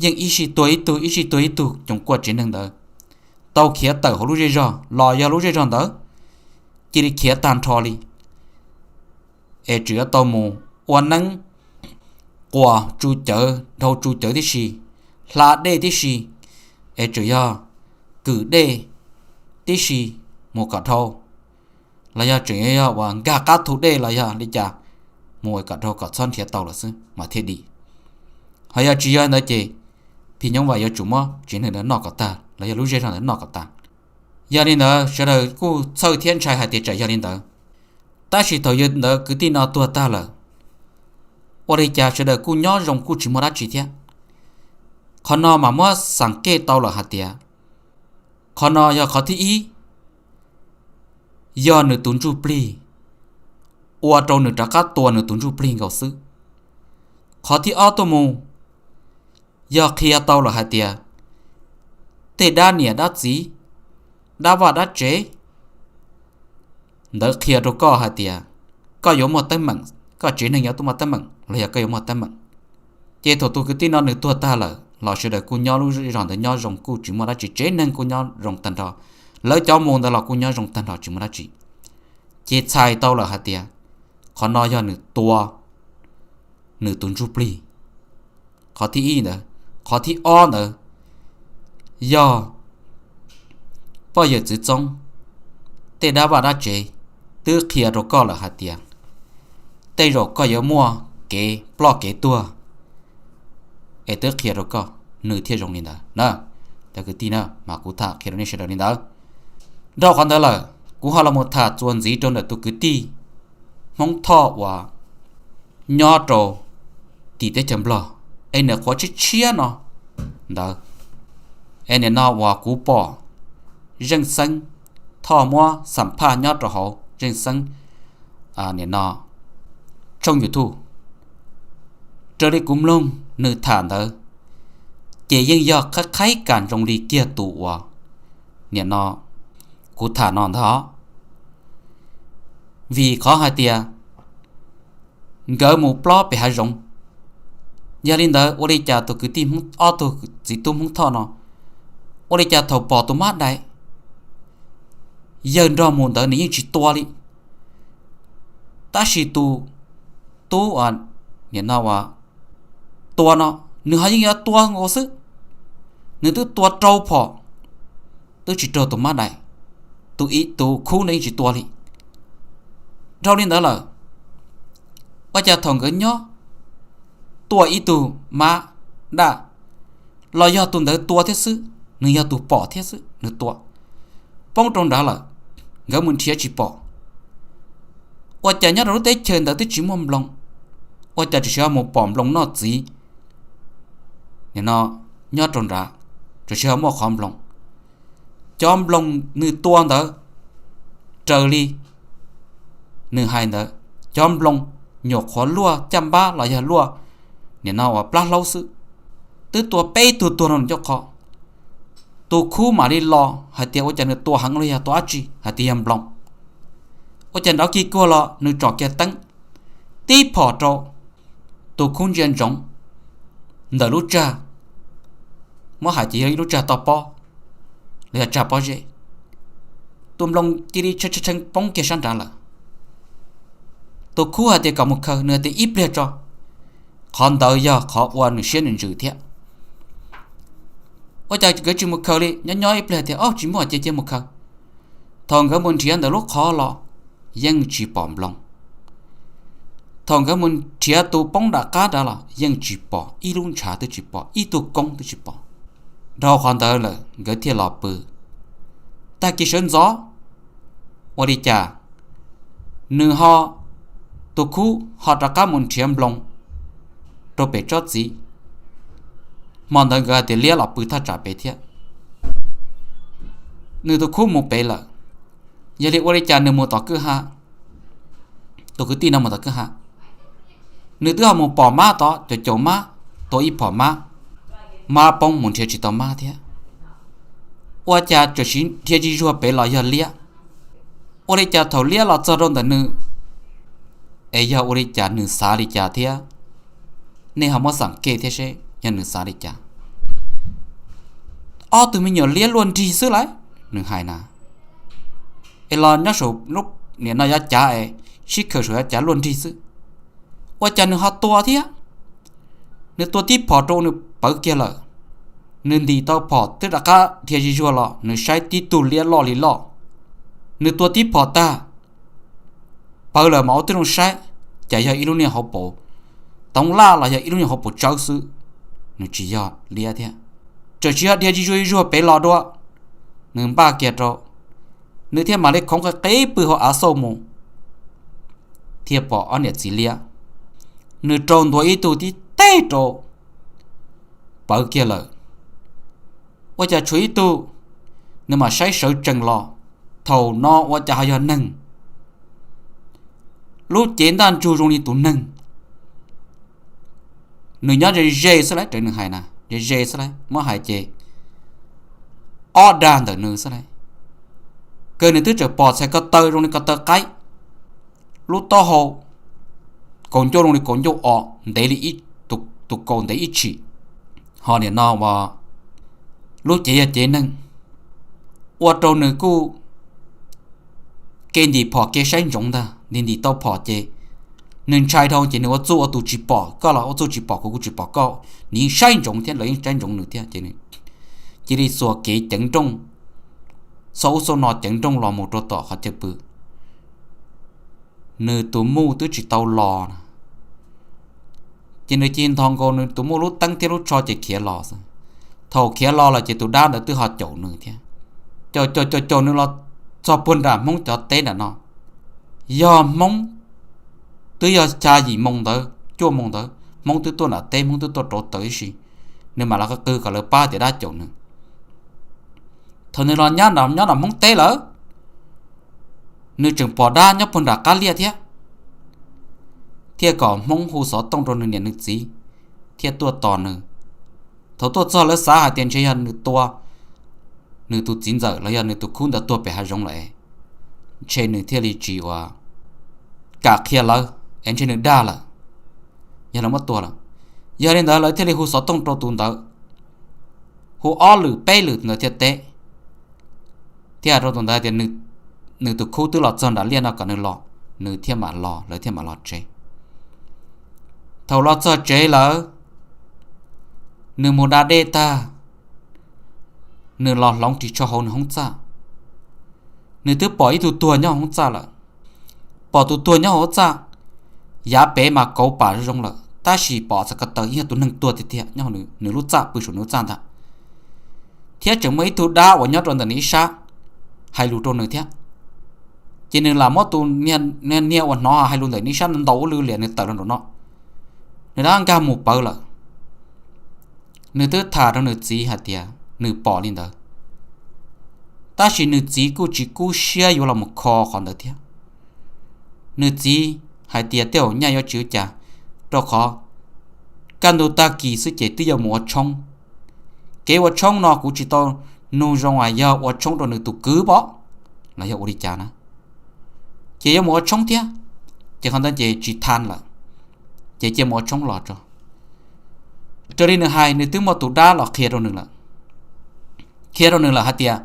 yeej ib sij tuag ib tug ib sij tuag ib tug coom kuaj tsev neeg ntawd tau khiav tawm hauv lub zej zog los yog lub zej zog ntawd cia li khiav tag nrho li, es tseem yuav tau mus ua neeb quas tsu cawv dhau tsu cawv tib si, hla dej tib si, es tseem yog kwm dej tib si mus kom dhau, los yog tseem yog ua nkag qab thu dej los yog li cas mus kom dhau kom txhob nrhiav tau lawm xwb mas thiaj dim. Ho yog tsis yog ntawd ces phim nyuj vais yuav tsum muab tsev neeg ntawd noj kom tag los yog lub zej zog ntawd noj kom tag. Yog li ntawd sawv daws kuj txhawj thiab ntshai hais tias tsam yog li ntawd. Tab sis thaum yawg ntawd kwv tij no tuag tag lawm, ua li cas sawv daws kuj nyob zoo kuj tsis muaj dab tsi thiab. Qhov no mas muab xav kej tau lawm hais tias, qhov no yog qhov thib ib, yog nws tus ntsuj plig, ua rau nws rov qab tua nws tus ntsuj plig nkaus xwb. Qhov thib ob tuaj mus, yog qhia tau lawm hais tias tej dab niam dab txiv, dab vaj dab tsev ntawd qhia rau koj hais tias koj yuav muaj teeb meem, koj tsev neeg yuav tuaj muaj teeb meem los yog koj yuav muaj teeb meem. Ces thaum tus kwv tij no nws tuag tag lawm los sawv daws kuj nyob lub zej zos ntawd nyob zoo kuj tsis muaj dab tsi, tsev neeg kuj nyob zoo tag nrho, lawv cov mus ntawd los kuj nyob zoo tag nrho tsis muaj dab tsi. Ces txhais tau lawm hais tias qhov no yog nws tua nws tus ntsuj plig. Qhov thib ib ntawd. Qhov thib ob ntawd yog poj yawm txwv txoob, tej dab vaj dab tsev twb qhia rau koj lawm hais tias tej zaum koj yuav muaj kev ploj kev tuag, es twb qhia rau koj nws thiaj zoo li ntawd na. Cov kwv tij na, mas kuv tham qhia rau nej sawv daws li ntawd. Dhau qhov ntawd lawm kuv ho los mus tham txuas ntxiv rau ntawm tus kwv tij Hmoob Thoj uas nyob rau tim teb chaws Nplog, es nws qhuav tshiab tshiab no ntawd, es nim no uas kuv pom Zeej Xeeb Thoj muab xam phaj nyob rau hauv Zeej Xeeb nim no tshooj YouTube. Raws li kuv mloog nws tham ntawd, ces yeej yog qhaib qhaib kam zoo li kiag tus uas nim no kuv tham no ntag. Vim qhov hais tias nkawd mus plob pem hav zoov, yog li ntawd ua li cas tus kwv tij, ob tug txiv tub Hmoob Thoj no, ua li cas thaum pom tus mab dais yawg nrog mus ntawd nws yeej tsis tua li, tab sis tus tub nim no ua tua no, nws ho yeej yuav tua nkaus xwb. Nws twb tua rau phom, twb tsis raug tus mab dais, tus ib tus khub no yeej tsis tua li. Dhau li ntawd lawm, ua cas thaum nkawd nyob tua ib tug mab daj los yog tus ntawd tua thiab xwb, nws yog tus pom thiab xwb, nws tua poob rau nrad lawm, nkawd mus nrhiav tsis pom. Ua cas nyob rau lub teb chaws ntawd twb tsis muaj nploos, ua cas tsis ho mus pom nploos noj txiv? Nim no nyob rau nrad tsis ho muaj qhov nploos. Cov nploos nws tua ntawd, raws li nws hais ntawd, cov nploos nyuam qhuav luaj caj npab los yog luaj nim no uas plab hlaub xwb, twb tua peb tug tuag rau nws ncauj qho. Tus khub mam li los hais tias ua cas nws tua heev los yog tua dab tsi, hais tias yog nploos. Ua cas nrov kig kuag los nws tsom kiag teeb, tib phom rau, Tus khub ntsia ntsoov ntawm lub tsag, muab hais ces yog ib lub tsag toj pob los yog tsag pob zeb, tus nploos cia li tshee poob kiag sab nrad lawm. Tus khub hais tias kom mus khaws, nws hais tias ib pliag tso. Qhov ntawd yog qhov ua nws siab nws ntsws thiab. Ua cas nkawd tsis mus khaws li? Nyob nyob ib pliag tias, Au, tsis muaj, cia cia mus khaws. Thaum nkawd mus nrhiav ntawm lub qhov los yeej tsis pom nploos. Thaum nkawd mus nrhiav tus poob nram qab nrad los yeej tsis pom ib lub ntshav, twb tsis pom ib tug koob, twb tsis pom. Dhau qhov ntawd lawm nkawd thiaj los pw. Tag kis sawv ntxov, ua li cas nws ho, tus khub ho rov qab mus nrhiav nploos rau pem tsob txiv. Hmo ntawd nkawd hais tias liab los pw thaj tsam pem thiab. Nws tus khub mus pem lawm, yog li ua li cas nws mus tom kwj ha, tus kwv tij no mus tom kwj ha, nws twb ho mus pom mab tod, caum caum mab, tua ib phom mab, mab poob, mus nrhiav tsis tau mab thiab. Ua cas txawm siv dhia zis zuag pem los yog liab? Ua li cas thaum liab los txog rau ntawm nws, es yog ua li cas nws xav li cas thiab? Nej ho muab xam kej thiab seb yog nws xav li cas. Ob tug me nyuam liab luaj nrig xwb lauj, nws hais na. Es los nyob saum lub niam no yav cav es sib khaws saum yav cav luaj nrig xwb. Ua cas nws ho tua thiab? Nws tua tib phom rau nws pawv kiag lawm. Nws ntim tau phom twb rov qab dhia zis zuag los nws saib tib tug liab loj li loj. Nws tua tib phom tag, pawv lawm mas ua tib zoo saib, cas yog ib lub niag hauv paus toov laj los yog ib lub niag hauv paus tsawb xwb. Nws tsis yog liab thiab, txawm tsis yog dhia zis zuag zis zuag pem los dua. Nws npaj kiag rau, nws thiaj mam li khoov qe qeb pw hauv av xauj mus, thiaj pom ob niam txiv liab. Nws rau ntua ib tug tib teg rau, pawv kiag lawm. Ua cas tshuav ib tug, nws mam saib sawv tsees los, thaum no ua cas ho yog neeg. Lub cev ntaj ntsug zoo li tus neeg. Nws nyob ze ze xwb lauj, raws nws hais na, ze ze xwb lauj, muab hais ces ob dag ntawm nws xwb lauj. Kawg nws twb txawm pom txhais ko taw zoo li ko taw qaib, lub taub hau kaus ncauj zoo li kaus ncauj o, ntev li tus kaus ntev ib tshim. Ho nim no uas lub cev yog cev neeg, ua rau nws kuj ke ntim phom ke saib ntsoov ntag, ntim ntim tau phom ces nws ntshai dhau ces nws ua txuj ua tus tsis pom koj los ua txuj tsis pom kuv, kuv tsis pom koj, nws yeej saib ntsoov thiab lawv yeej saib ntsoov nws thiab ces nws cia li xuas kev ceev nrooj, xauj ub xauj no ceev nrooj los mus rau tom qhov chaw pw. Nws tus muj twb tsis tau los na, ces nws cia li nthos nkaus nws tus muj lub teeb thiab lub tsho ces khiav los xwb. Thaum khiav los lawm ces tus dab ntawd twb ho caum nws thiab, caum caum caum caum nws los txog puag nram Hmoob cov teb nram no. Yog Hmoob twb yog xya yim moo ntawd cuaj moo ntawd Hmoob twb tuaj nram teb, Hmoob twb tuaj rauv taws ib si, nws mam los qw kom lawv pab tias dab caum nws. Thaum nws los nyob nram Hmoob teb lawm, nws tseem pom dab nyob puag nram qab liaj thiab, thiaj kom Hmoob hu xov tooj rau nws niam nws txiv thiaj tuaj tos nws. Thaum tuaj txog lawv xav hais tias ntshe yog nws tua nws tus txiv ntxawm los yog nws tus khub ntawd tuag pem hav zoov lawm, ntshe nws thiaj li tsis ua kam qhia lawv es ntshe nws dag lawm, yog lawv muab tua lawm. Yog li ntawd lawv thiaj li hu xov tooj rau tus ntawd, hu ob lwm peb lwm tus ntawd thiaj teb, thiaj hais rau tus ntawd tias nws tus khub twb los txog nram liaj no kom nws los, nws thiaj mam los, lawv thiaj mam los tsev. Thaum los txog tsev lawm, nws mus da dej tag, nws los hloov ris tsho hauv nws hoob txaj. Nws twb pom ib tug tuag nyob hoob txaj lawm. Pom tus tuag nyob hauv txaj, yav pem mas kauv pam zoo zoo lawm tab sis pom txhais ko taw yog tus neeg tuag tiag tiag nyob nws lub txaj, pw saum nws lub txaj ntag. Thiab tseem muaj ib tug dab uas nyob rau ntawm nws ib sab hais lus rau nws thiab. Ces nws lam muab tus niag uas hnov hais lus ntawm nws ib sab ntaus ua lw liam nws tawm los nraum no. Nws rov nkag mus pawv lawm. Nws twb tham rau nws txiv hais tias nws pom li ntawd, tab sis nws txiv kuj tsis kub siab yuav los mus kho qhov ntawd thiab. Nws txiv hais tias tej zaum nyaj yuav tsis ua cas, rau qhov kaj ntug tag kis xwb ces twb yuav mus ua tshoob. Kev ua tshoob no kuv tsis tau nug zoo as yog ua tshoob rau nws tus kwv pom los yog ua li cas na, ces yuav mus ua tshoob thiab, ces qhov ntawd ces tsis tha lawm. ces cia mus ua tshoob los tso. Raws li nws hais, nws twb muaj tus dab los qhia rau nws lawm, qhia rau nws lawm hais tias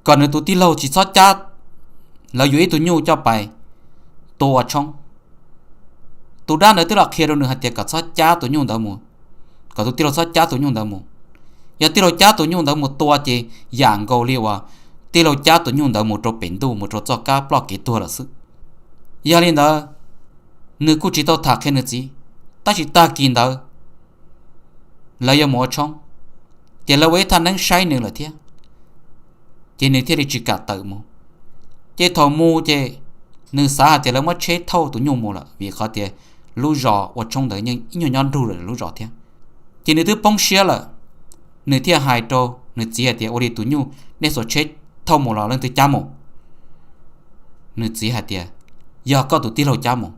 kom nws tus tij laug tsis txhob cab, lawv yuav ib tug nyuj coj pais tua ua tshoob. Tus dab ntawd twb los qhia rau nws hais tias kom txhob cab tus nyuj ntawd mus, kom tus tij laug txhob cab tus nyuj ntawd mus. Yog tij laug cab tus nyuj ntawd mus tua ces yam nkaus li uas tij laug cab tus nyuj ntawd mus rau pem ntuj, mus rau txoj kab ploj kev tuag lawm xwb. Yog li ntawd, nws kuj tsis tau tham qhia nws txiv, tab sis tag kis ntawd lawv yuav mus ua tshoob, ces lawv ua ib thaj neeb saib nws lawm thiab, ces nws thiaj li tsis kam tawm mus. Ces thaum mus ces nws xav hais tias lawv muab tsheb thauj tus nyuj mus lawm, vim qhov tias lub zos ua tshoob ntawd yeej ib nyuag nyob nrug lawm lub zos thiab. Ces nws twb poob siab lawm, nws thiaj hais rau nws txiv hais tias, ua li tus nyuj nej xuas tsheb thauj mus los leej twg cab mus? Nws txiv hais tias, yog koj tus tij laug cab mus.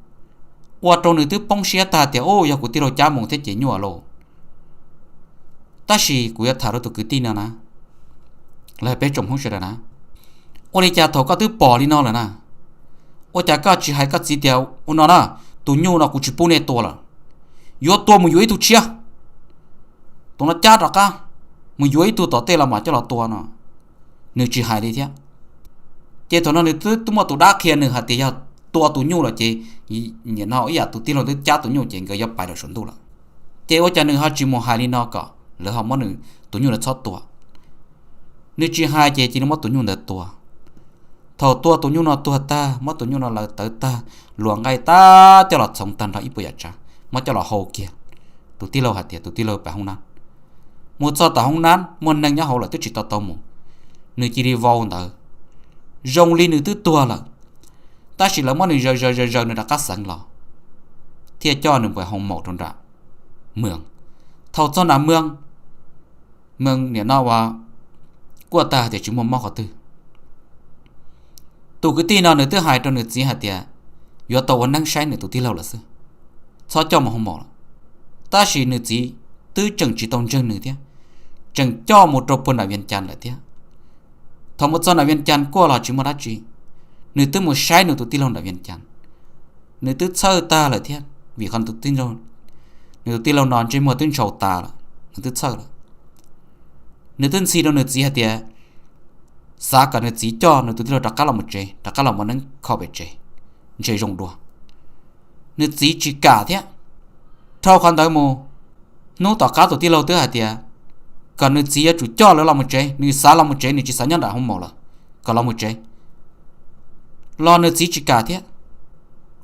Ua rau nws twb poob siab tag tias, u, yog kuv tij laug cab mus thiab ces nyuaj lauj. Tab sis kuv yuav tham rau tus kwv tij no na, los peb tsoom Hmoob sawv daws na, ua li cas thaum koj twb pom li no lawm na, ua cas koj tsis hais koj txiv tias, ua no na, tus nyuj no kuv tsis pub nej tua lawm, yuav tua mus yuav ib tug tshiab, tus no cab rov qab, mus yuav ib tug tom tej los mam coj los tua no? Nws tsis hais li thiab. Ces thaum no nws twb muaj tus dab qhia nws hais tias yog tua tus nyuj lawm ces, nim no ib yam tus tij laug twb cab tus nyuj ces nkawd yuav pais rau saum ntuj lawm. Ces ua cas nws ho tsis mus hais li no kom lawv ho muab nws tus nyuj ntawd txhob tua? Nws tsis hais ces cia li muab tus nyuj ntawd tua. Thaum tua tus nyuj no tuag tag, muab tus nyuj no lawv tawv tag, luas nqaij tag, coj los txhoov tag nrho ib puas yam tsav, muab coj los hau kiag. Tus tij laug hais tias tus tij laug pem hoob nab. Mus txog tom hoob nab muaj neeg nyob hauv lawm twb tsis tau tau mus, nws cia li vau ntawd, zoo li nws twb tuag lawm. Tab sis lawv muab nws zaws zaws zaws zaws nws rov qab xeev los, thiaj coj nws mus hoo maum rau nram mws. Thaum txog nram mws, mws nim no ua kuaj tag tias tsis muaj mob qhov twg. Tus kwv tij no nws twb hais rau nws txiv hais tias yuav tau ua neeb saib nws tus tij laug lawm xwb, txhob coj mus hoo maum lawm. Tab sis nws txiv twb tseem tsis tau ntseeg nws thiab, tseem coj mus rau puag nram Vias Cas lawm thiab. Thaum mus txog nram Vias Cas kuaj los tsis muaj dab tsi, nws twb mus saib nws tus tij laug nram Vias Cas. Nws twb txhawj tag lawm thiab, vim qhov nws tus tij laug no ntsej muag twb ntshaus tas lawm, nws twb txhawj lawm. Nws twb ntxhi rau nws txiv hais tias xav kom nws txiv coj nws tus tij laug rov qab los mus tsev, rov qab los mus neeb kho pem tsev, ntshe zoo dua. Nws txiv tsis kam thiab. Dhau qhov ntawd mus, hnub tom qab tus tij laug twb hais tias kom nws txiv yuav tsum coj lawv los mus tsev, nws xav los mus tsev, nws tsis xav nyob nram hoo maum lawm, kom los mus tsev. Los nws txiv tsis kam thiab,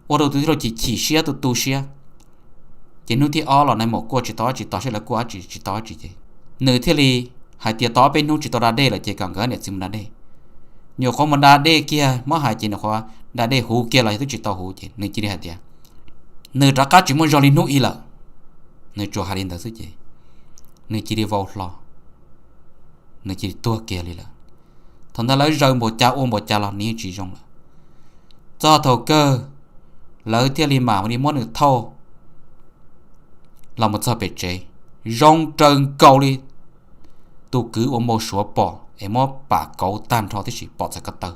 ua rau tus tij laug chim chim siab tu tu siab. Ces hnub thib ob los nais maum kuaj tsis tau dab tsi, tos saib lawv kuaj dab tsi tsis tau dab tsi ces nws thiaj li hais tias tau ob peb hnub tsis tau da dej lawm ces kom nkawd niam txiv mus da dej. Nyuam qhuav mus da dej kiag, muab hais ces nyuam qhuav da dej huv kiag los yog twb tsis tau huv ces nws cia li hais tias nws rov qab tsis muaj zog li hnub ib lawm. Nws tsuas hais li ntawd xwb ces nws cia li vau hlo, nws cia li tuag kiag li lawm. Thaum ntawd lawv zaws npaum cas ua npaum cas los nws yeej tsis zoo lawm. Txog thaum kawg lawv thiaj li mam li muab nws thauj los mus txog pem tsev, zoo raws nkaus li tus kwv uas npau suav pom es muab pam kauv tag nrho tib si pom txhais ko taw.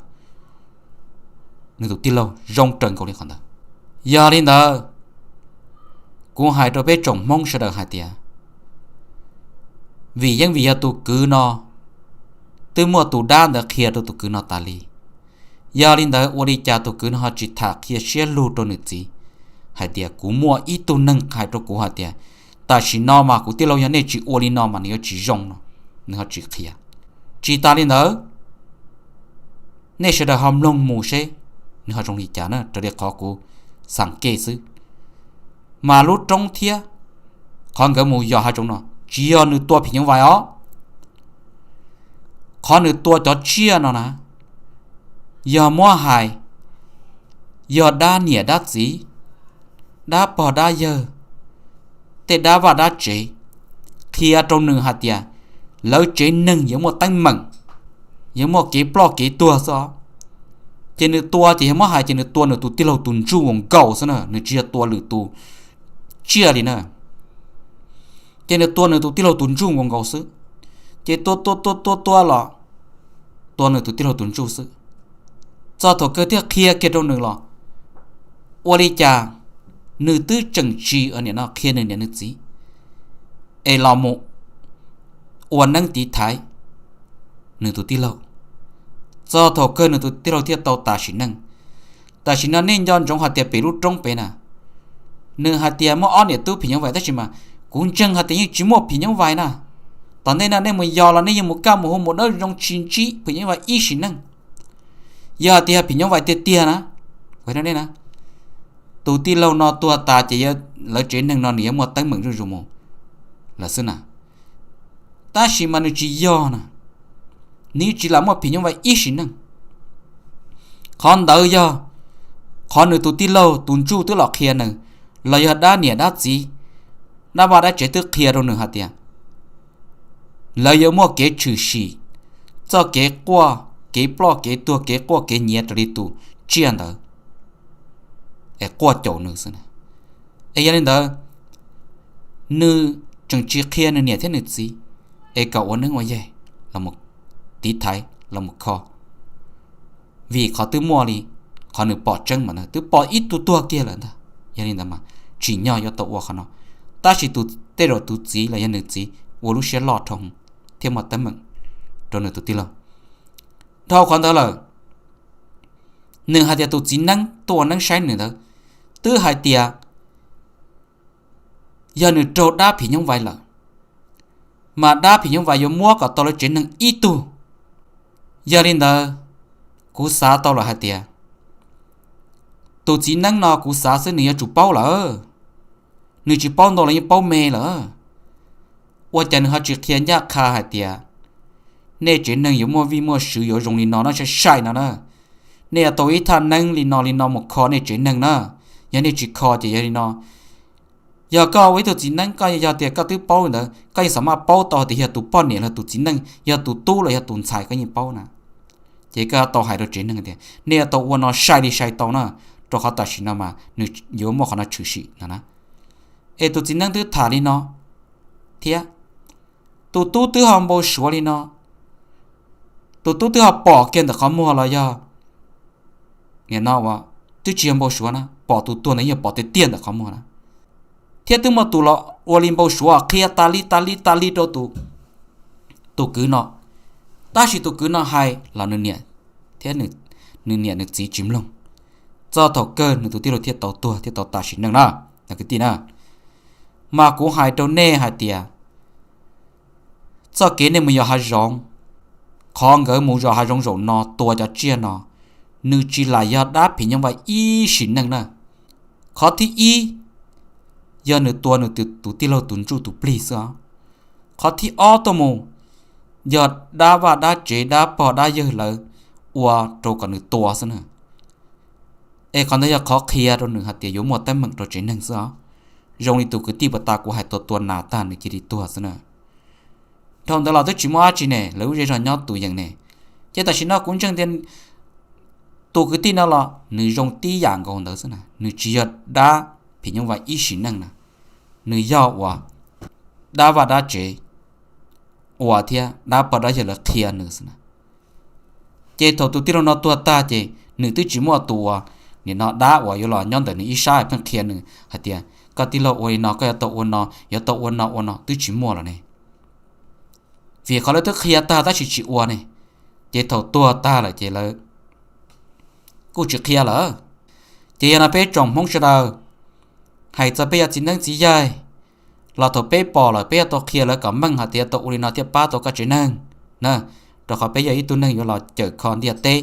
Nws tus tij laug zoo raws nkaus li qhov ntawd. Yog li ntawd, kuv hais rau peb tsoom Hmoob sawv daws hais tias vim yeej vim yog tus kwv no twb muaj tus dab ntawd qhia rau tus kwv no tas li. Yog li ntawd ua li cas tus kwv no ho tsis tham qhia siab lug rau nws txiv hais tias kuv muaj ib tug neeg hais rau kuv hais tias tam sim no mas kuv tij laug yog nej tsis ua li no mas nws yuav tsis zoo no, nws ho tsis qhia. Tsis tas li ntawd, nej sawv daws ho mloog mus seb nws ho zoo li cas na, raws li qhov kuv xam kej xwb. Mas lub roob thiab qhov nkawd mus yos hav zoov no tsis yog nws tua phim nyuj vais os. Qhov nws tua cov tsiaj no na, yog muab hais, yog dab niam dab txiv, dab pog dab yawg, tej dab vaj dab tsev qhia rau nws hais tias lawv tsev neeg yuav muaj teeb meem, yuav muaj kev ploj kev tuag xwb os. Ces nws tua ces yog muab hais ces nws tua nws tus tij laug tus ntsuj nkaus nkaus xwb na, nws tsis yog tua lwm tus tsiaj li na. Ces nws tua nws tus tij laug tus ntsuj nkaus nkaus xwb, ces tua tua tua tua tua los tua nws tus tij laug tus ntsuj xwb. Txog thaum kawg thiaj qhia kiag rau nws los ua li cas nws twb tseem tsis ua niam no qhia nws niam nws txiv, es los mus ua neeb tiv thaiv nws tus tij laug, txog thaum kawg nws tus tij laug thiaj tau tas sim neej. Tam sim no nej nco ntsoov hais tias pem lub roob pem na, nws hais tias muaj ob niam tub phim nyuj vais tab sis mas kuv ntseeg hais tias yeej tsis muaj phim nyuj vais na. Tom ntej no nej mus yos los nej yuav mus kaj mus hu mus dawb zoo tsis ntsib phim nyuj vais ib sim neej. Yog hais tias phim nyuj vais tiag tiag na, tus tij laug no tuag tas ces lawv tsev neeg no nws yuav muaj teeb meem zuj zus mus lawm xwb na. Tab sis mas nws tsis yog na, nws tsis lam muaj phim nyuj vais ib sim neej. Qhov ntawd yog qhov nws tus tij laug tus ntsuj twb los qhia nws, los yog dab niam dab txiv, dab vaj dab tsev twb qhia rau nws hais tias lawv yuav muaj kev tshwm sim, txoj kev quaj, kev ploj kev tuag, kev quaj kev nyiav raws li tus tsiaj ntawd es quaj caum nws xwb. Es yog li ntawd, nws tseem tsis qhia nws niam thiab nws txiv es kom ua neeb ua yaig los mus tiv thaiv los mus kho, vim qhov twb muaj li qhov nws pom tseeb mas ntag, twb pom ib tug tuag kiag lawm ntag. Yog li ntawd mas tsim nyog yuav tau ua qhov no. Tab sis tus, tej zaum tus txiv los yog nws txiv ua lub siab loj dhau thiab muaj teeb meem rau nws tus tij laug. Dhau qhov ntawd lawm, nws hais tias tus txiv neeb tuaj ua neeb saib nws ntawd twb hais tias yog nws raug dab phim nyuj vais lawm, mas dab phim nyuj vais yuav muab kom tau lawv tsev neeg ib tug. Yog li ntawd, kuv xav tau lawm hais tias tus txiv neeb no kuv xav xwb nws yuav tsum paub lawm, nws tsis paub ntau los yeej paub me lawm. Ua cas nws ho tsis qhia ncaj qha hais tias nej tsev neeg yuav muaj vij muaj sw yuav zoo li no na, sai sai no na, nej yuav tau ib thaj neeb li no li no mus kho nej tsev neeg na, yog nej tsis kho ces yog li no. Yog koj ua ib tug txiv neeb koj yog tias koj twb paub li ntawd koj yeej xav maj paub tau tias yog tus poj niam los tus txiv neej, yog tus tub los yog tus ntxhais koj yeej paub na, ces koj tau hais rau tsev neeg tias nej yuav tau ua no sai li sai tau na, rau qhov tam sim no mas nws yuav muaj qhov no tshwm sim no na. Es tus txiv neeb twb tham li no thiab, tus tub twb ho npau suav li no, tus tub twb ho pom kiag ntawm qhov muag los yog, nim no uas twb tsis yog npau suav na, pom tus tuag ntawd yog pom tiag tiag ntawm qhov muag na, thiab twb muaj tus los ua li npau suav qhia tas li tas li tas li rau tus kwv no, tab sis tus kwv no hais los nws niam thiab nws niam nws txiv tsis mloog, txog thaum kawg nws tus tij laug thiaj tau tuag thiaj tau tas sim neej na. Kwv tij na, mas kuv hais rau nej hais tias txoj kev nej mus yos hav zoov, qhov nkawd mus yos hav zoov zaum no tua cov tsiaj no, nws tsis lam yog dab phim nyuj vais ib sim neej na. Qhov thib ib yog nws tua nws tus tij laug tus ntsuj tus plig xwb os. Qhov thib ob tuaj mus yog dab vaj dab tsev dab pog dab yawg lawv ua rau kom nws tua xwb na. Es qhov ntawd yog qhov qhia rau nws hais tias yuav muaj teeb meem rau tsev neeg xwb os. Zoo li tus kwv tij puag ta kuv hais tua tua nas tag nws cia li tuag xwb na. Dhau ntawd los twb tsis muaj dab tsi ne, lawv lub zej zog nyob tus yees ne. Ces tam sim no kuv ntseeg tias tus kwv tij no los nws zoo tib yam nkaus ntawd xwb na, nws tsis yog dab phim nyuj vais ib sim neej na, nws yog uas dab vaj dab tsev ua thiab dab pog dab yawg lawv qhia nws xwb na. Ces thaum tus tij laug no tuag tag ces nws twb tsis muaj tus uas nim no dab uas yuav los nyob ntawm nws ib sab pheej qhia nws hais tias koj tij laug ua li no koj yuav tau ua no yuav tau ua no ua no twb tsis muaj lawm ne. Vim qhov lawv twb qhia tag tab sis tsis ua ne, ces thaum tuag tag lawm ces lawv kuj tsis qhia lawm. Ces yog no peb tsoom Hmoob sawv daws hais txog peb yog txiv neeb txiv yaig los thaum peb pom lawm peb yuav tau qhia lawv kom meej hais tias yuav tau ua li no thiaj pab tau koj tsev neeg na, rau qhov peb yog ib tug neeg yuav los cawm kho ntiaj teb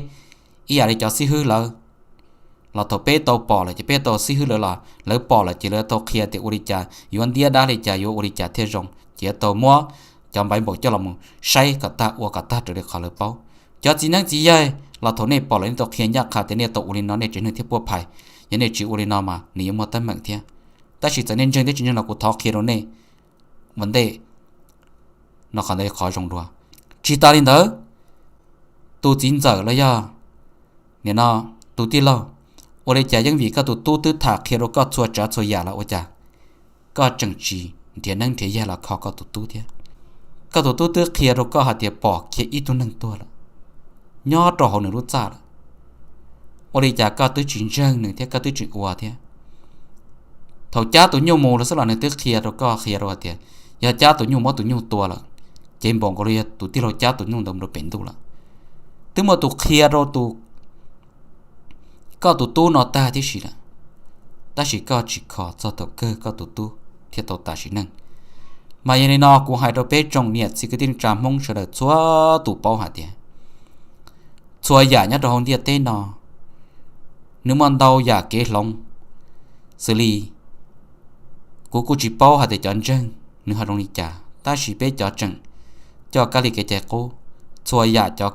ib yam li cov xib hwb lawv. Los thaum peb tau pom lawm ces peb tau xib hwb lawv los lawv pom lawm ces lawv tau qhia tias ua li cas yuav ntiab dab li cas yuav ua li cas thiaj zoo ces yuav tau muab cov npaiv npaum coj los mus saib kom tag ua kom tag raws li qhov lawv paub. Cov txiv neeb txiv yaig los thaum nej pom lawm nej tau qhia ncaj qha tias nej tau ua li no nej tsev neeg thiaj puaj phais, yog nej tsis ua li no mas nws yuav muaj teeb meem thiab. Tab sis txawm nej ntseeg thiab tsis ntseeg los kuv thov qhia rau nej ua ntej no qhov ntawd qhov zoo dua. Tsis tas li ntawd, tus txiv ntxawm los yog nim no tus tij laug, ua li cas yeej vim koj tus tub twb tham qhia rau koj txhua tsav txhua yam los ua cas koj tseem tsis nrhiav neeb nrhiav yaig los kho koj tus tub thiab. Koj tus tub twb qhia rau koj hais tias pom kiag ib tug neeg tuag lawm nyob rau hauv nws lub txaj lawm, ua li cas koj twb tsis ntseeg nws thiab koj twb tsis ua thiab. Thaum cab tus nyuj mus los xwb los nws twb qhia rau koj, qhia rau hais tias yog cab tus nyuj muab tus nyuj tua lawm, ces npaum nkaus li yog tus tij laug cab tus nyuj ntawd mus rau pem ntuj lawm. Twb muaj tus qhia rau tus, koj tus tub no tag tib si lawm, tab sis koj tsis kho txog thaum kawg koj tus tub thiaj tau tas sim neej. Mas yog li no kuv hais rau peb tsoom niam txiv kwv tij neej tsa Hmoob sawv daws txhua tus paub hais tias txhua yam nyob rau hauv ntiaj teb no, nws muaj ntau yam kev hloov, xws li kuv kuj tsis paub hais tias cov ntseeg nws ho zoo li cas, tab sis peb cov tseem coj kab li kev cai qub, txhua yam cov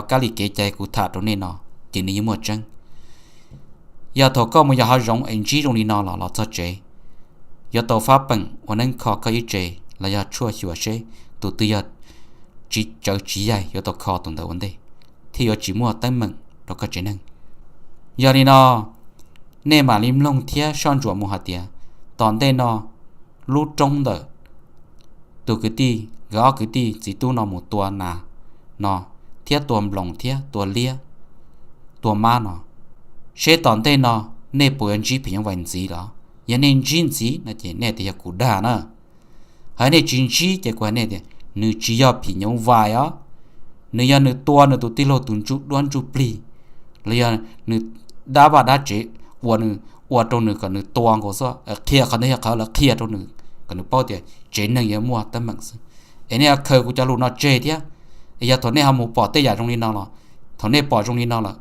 kab li kev cai kuv tham rau nej no, ces nws yeej muaj tseeb. Yog thaum koj mus yos hav zoov es ntsib zoo li no los los txog tsev, yuav tau fab peem ua neeb kho koj ib tse los yog tshuaj xyuas seb tus twg yog tsis tsawv tsis yaig yuav tau kho tus ntawd ua ntej, thiaj yuav tsis muaj teeb meem rau koj tsev neeg. Yog li no, nej mam li mloog thiab soj ntsuam mus hais tias tom ntej no lub roob ntawm tus kwv tij, nkawd ob kwv tij txiv tub no mus tua nas no, thiab tua nploos thiab tua liab, tua mab no, seb tom ntej no nej puas yuav ntsib phim nyuj vais ntxiv los? Yog nej ntsib ntxiv no ces nej tias yog kuv dag na. Hos nej tsis ntsib ces kuv hais nej tias nws tsis yog phim nyuj vais os, nws yog nws tua nws tus tij laug tus ntsuj duab ntsuj plig, los yog nws dab vaj dab tsev ua nws, ua rau nws kom nws tua nkaus xwb. Qhia qhov ntawd yog qhov lawv qhia rau nws kom nws paub tias tsev neeg yuav muaj teeb meem xwb. Es nej khaws kuv cov lus no tseg thiab. Yog thaum nej ho mus pom tej yam zoo li no los, thaum nej pom zoo li no lawm,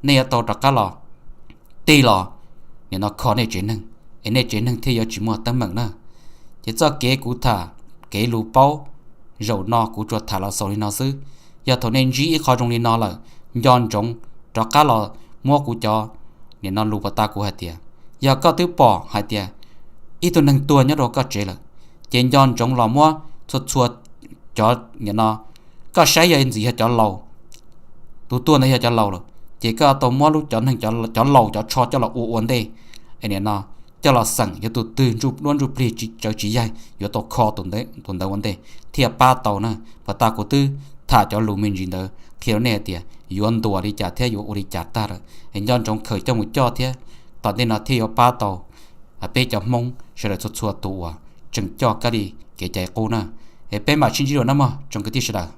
nej yuav tau rov qab los tig los nim no kho nej tsev neeg, es nej tsev neeg thiaj yuav tsis muaj teeb meem na. Ces txoj kev kuv tham, kev lus paub, zaum no kuv tsuas tham los xaus li no xwb. Yog thaum nej ntsib ib qho zoo li no lawm, nco ntsoov rov qab los muab kuv cov, nim no lus pas tas kuv hais tias, yog koj twb pom hais tias ib tug neeg tuag nyob rau koj tsev lawm, ces nco ntsoov los muab txhua txhua cov, nim no koj saib yog ntxim yog cov laus, tus tuag ntawd yog cov laus lawm, ces koj tau muab lub cov neeg, cov laus cov tsho coj los ua ua ntej, es nim no coj los xeem, yog tus twg ntsuj duab ntsuj plig tsis tsawv tsis yaig yuav tau kho tus ntawd ua ntej thiaj pab tau na. Pas tas kuv twb tham cov lus me ntsis ntawd qhia rau nej hais tias yuav ntuas li cas thiab yuav ua li cas tag lawm, es nco ntsoov khaws coj mus coj thiab, tom ntej no thiaj yuav pab tau peb cov Hmoob sawv daws txhua txhua tus uas tseem coj kab li kev cai qub na. Es peb mam sib ntsib dua nawb mog tsoom kwv tij sawv daws.